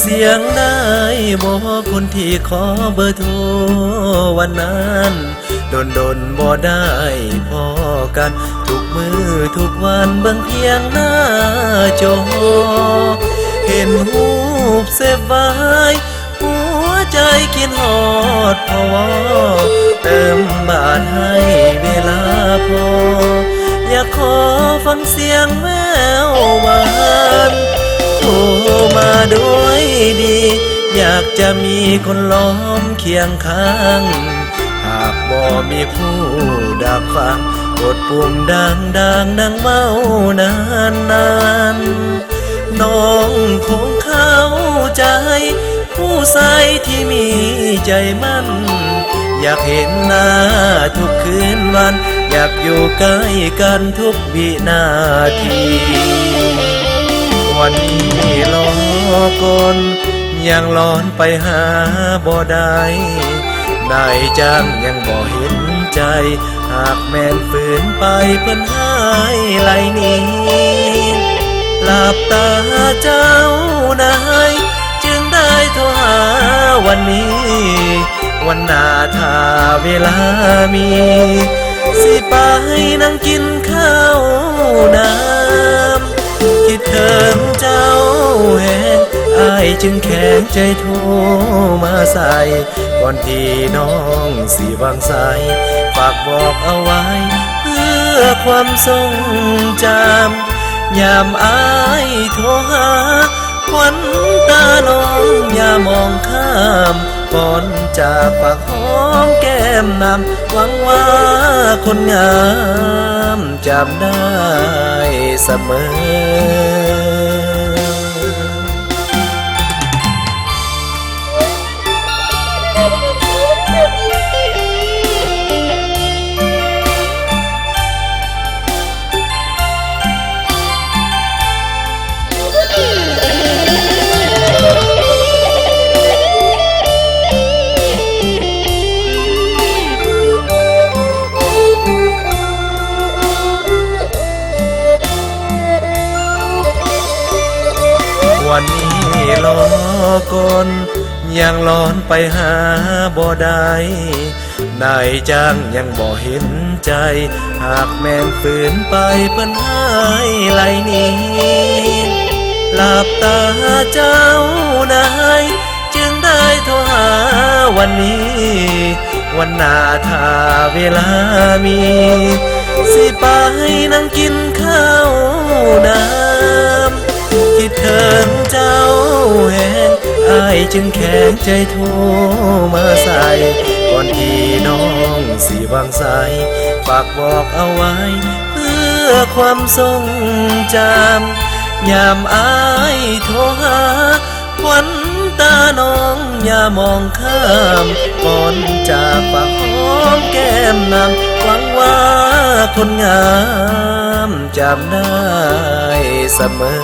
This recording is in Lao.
ສຽງໄດ້ບໍ່ ຄົນທີ່ຂໍເບີໂທວັນນັ້ນ ດົນໆບໍ່ໄດ້ພໍ້ກັນ ທຸກມື້ທຸກວັນເບິ່ງພຽງໜ້າຈໍ ເຫັນຮູບເຊບໄວ້ ຫົວໃຈຄິດຮອດພໍ່ວໍ ເຕີມບາດໃຫ້ເວລາພໍ ຢາກຂໍຟັງສຽງແວວຫວານ ໂທມາດ້ວຍດີ ຢາກຈະມີຄົນລ້ອມຄຽງຂ້າງ ຫາກບໍ່ມີຜູ້ຮັບຟັງ ກົດປຸ່ມດັງໆດັ່ງເວົ້ານັ້ນໆ ນ້ອງຄົງເຂົ້າໃຈ ຜູ້ຊາຍທີ່ມີໃຈໝັ້ນ ຢາກເຫັນໜ້າທຸກຄືນວັນ ຢາກຢູ່ໃກ້ກັນທຸກວິນາທີ ວັນນີ້ລໍກ່ອນ ຍັງລອນໄປຫາບໍ່ໄດ້ ນາຍຈ້າງຍັງບໍ່ເຫັນໃຈ ຫາກແມ່ນຝືນໄປເພິ່ນໃຫ້ໄລ່ໜີ ຫຼັບຕາເຈົ້ານາຍ ຈຶ່ງໄດ້ໂທຫາວັນນີ້ ວັນໜ້າຖ້າເວລາມີ ຊິໄປນັ່ງກິນເຂົ້ານ້ຳ ຄິດເຖິງເຈົ້າແຮງ ອ້າຍຈຶ່ງແຂງໃຈໂທມາໃສ່ ກ່ອນທີ່ນ້ອງຊິວາງສາຍ ຝາກບອກເອົາໄວ້ເພື່ອຄວາມຊົງຈຳ ຍາມອ້າຍໂທຫາ ຄວັນຕານ້ອງຢ່າມອງຂ້າມ ກ່ອນຈາກຝາກຫອມແກ້ມນ້ຳ ຫວັງວ່າຄົນງາມຈຳໄດ້ສະເໝີ. ວັນນີ້ລໍກ່ອນ ຍັງລອນໄປຫາບໍ່ໄດ້ ນາຍຈ້າງຍັງບໍ່ເຫັນໃຈ ຫາກແມ່ນຝືນໄປເພິ່ນໃຫ້ໄລ່ໜີ ຫຼັບຕາເຈົ້ານາຍ ຈຶ່ງໄດ້ໂທຫາວັນນີ້ ວັນໜ້າຖ້າເວລາມີ ຊິໄປນັ່ງກິນເຂົ້ານ້ຳ ຄິດເຖິງເຈົ້າແຮງ ອ້າຍຈຶ່ງແຂງໃຈໂທມາໃສ່ ກ່ອນທີ່ນ້ອງຊິວາງສາຍ ຝາກບອກເອົາໄວ້ເພື່ອຄວາມຊົງຈຳ ຍາມອ້າຍໂທຫາ ຄວັນຕານ້ອງຢ່າມອງຂ້າມ ກ່ອນຈາກຝາກຫອມແກ້ມນ້ຳ ຫວັງວ່າຄົນງາມຈຳໄດ້ສະເໝີ.